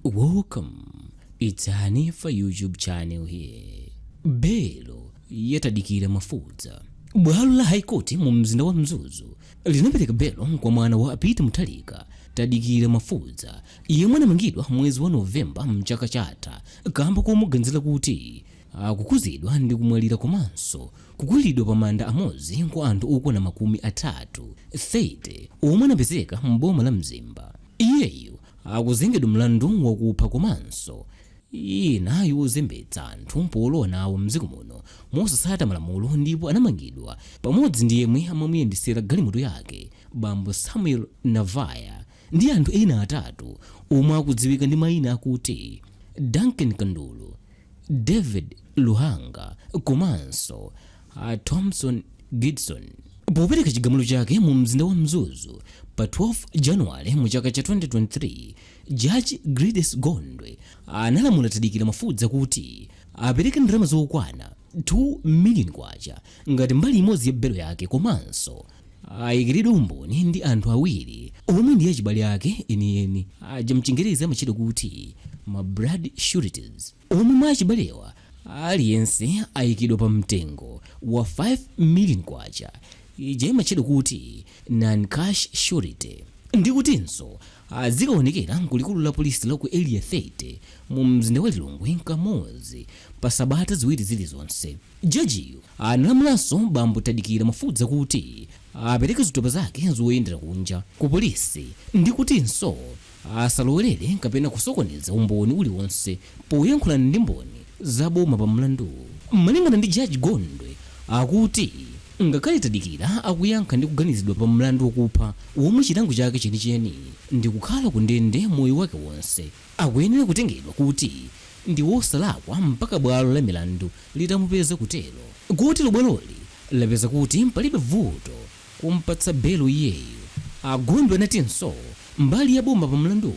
Welcome, it's Hanifa YouTube channel here. Belo ya Tadikira Mafudza. Bwalo la High Court mu mzinda wa Mzuzu linapereka belo kwa mwana wa Peter Mutharika, Tadikira Mafudza, yemwe anamangidwa mwezi wa Novemba mchaka chatha kamba komuganizira kuti akukhuzidwa ndi kumwalira komanso kukwiriridwa pa manda amodzi kwa anthu okwana 30, 30, omwe anapezeka m'boma la Mzimba. Iyeyu akuzengedwa mlandu wakupha komanso ina yozembetsa anthu polowa nawo mdziko muno mosatsata malamulo, ndipo anamangidwa pamodzi ndi yemwe amamuyendesera galimoto yake, bambo Samuel Navaya, ndi anthu ena atatu omwe akudziwika ndi mayina akuti Duncan Kandulu, David Luhanga komanso a Thompson Gidson. Popereka chigamulo chake mu mzinda wa Mzuzu pa 12 Januwale mu chaka cha 2023, Jaji Gladys Gondwe analamula Tadikira Mafudza kuti apereke ndalama zokwana 2 million kwacha ngati mbali imodzi ya belo yake, komanso ayikiridwe umboni ndi anthu awiri omwe ndi achibale ake enieni, aja mchingerezi amatchedwa kuti ma blood sureties, omwe mwa achibalewa aliyense ayikidwa pa mtengo wa 5 million kwacha, ija imatchedwa kuti non cash surety, ndikutinso azikaonekera kulikulu la polisi la ku Area 30 mu mzinda wa Lilongwe kamodzi pa sabata 2 zilizonse. Jajiyo analamulanso bambo Tadikira Mafudza kuti apereke zitopa zake zoyendera kunja ku polisi, ndikutinso asalowerere kapena kusokoneza umboni uliwonse poyankhulana ndi mboni zaboma pa mlandu. Malingana ndi Jaji Gondwe, akuti ngakhale Tadikira akuyankha ndi kuganizidwa pa mlandu wakupha womwe chilango chake chenicheni ndi kukhala ku ndende moyo wake wonse, akuyenera kutengedwa kuti ndi wosalakwa mpaka bwalo la milandu litamupeza kutero. Kotero bwaloli lapeza kuti palibe vuto kumpatsa belo iyeyo. A Gondwe anatinso mbali ya boma pa mlanduwu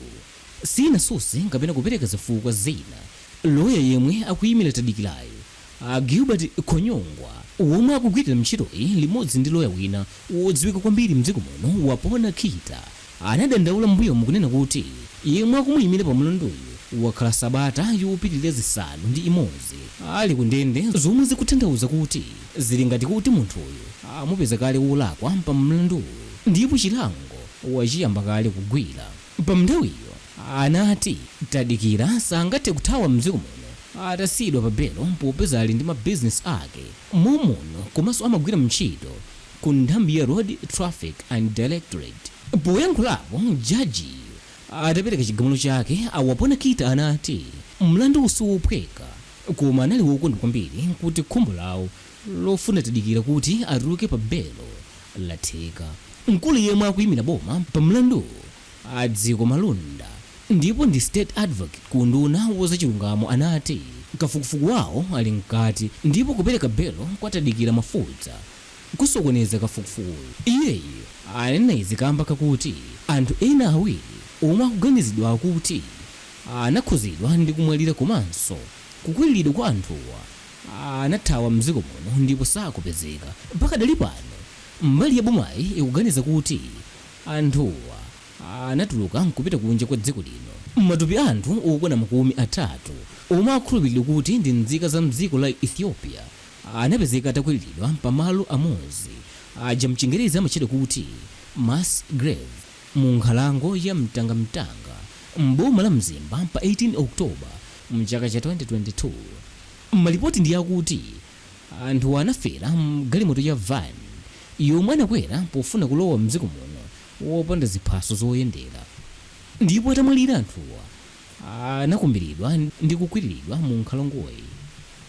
sinasuse kapena kupereka zifukwa zina. Loya yemwe akuyimira Tadikirayo, a Gilbert Khonyongwa, womwe akugwirira ntchitoyi limodzi ndi loya wina wodziwika kwambiri mdziko muno, Wapona Kita, anadandaula m'mbuyomu kunena kuti yemwe akumuyimira pa mlanduyu wakhala sabata yopitirira 6 ali ku ndende, zomwe zikutanthauza kuti zili ngati kuti munthuyu amupeza kale wolakwa pa mlanduwu ndipo chilango wachiyamba kale kugwira. Pa nthawiyo anati Tadikira sangathe kuthawa mdziko muno atasiyidwa pa belo popeza ali ndi mabizinesi ake momuno komanso amagwira ntchito ku nthambi ya Road Traffic and Directorate. Poyankhulapo jaji atapereka chigamulo chake, a Wapona Kita anati mlandu siwophweka, koma anali wokondwa kwambiri kuti khumbo lawo lofuna Tadikira kuti atuluke pa belo latheka. Mkulu yemwe akuyimira boma pa mlandu, a Dziko Malunda, ndipo ndi state advocate ku unduna wazachilungamo, anati kafukufuku wawo ali mkati ndipo kupereka belo kwa Tadikira Mafudza kusokoneza kafukufukuyu. Iyeyu anena izi kamba kakuti anthu ena awiri omwe akuganizidwa kuti anakhuzidwa ndi kumwalira komanso kukwiriridwa kwa anthuwa anathawa mdziko muno ndipo sakupezeka pakadali pano. Mbali ya bomayi ikuganiza kuti anthuwa anatuluka nkupita kunja kwa dziko lino. Matupi anthu okwana 30 omwe akhulupiridwa kuti ndi nzika za mdziko la Ethiopia anapezeka atakwiriridwa pamalo amodzi, aja mchingerezi amatchedwa kuti mass grave, mu nkhalango ya Mtangamtanga m'boma la Mzimba pa 18 October mchaka cha 2022. Malipoti ndi akuti anthu anafera mgalimoto ya van yomwe anakwera pofuna kulowa mdziko muno wopanda ziphaso zoyendera, ndipo atamwalira anthuwa anakumbiridwa ndi kukwiriridwa mu nkhalangoyi.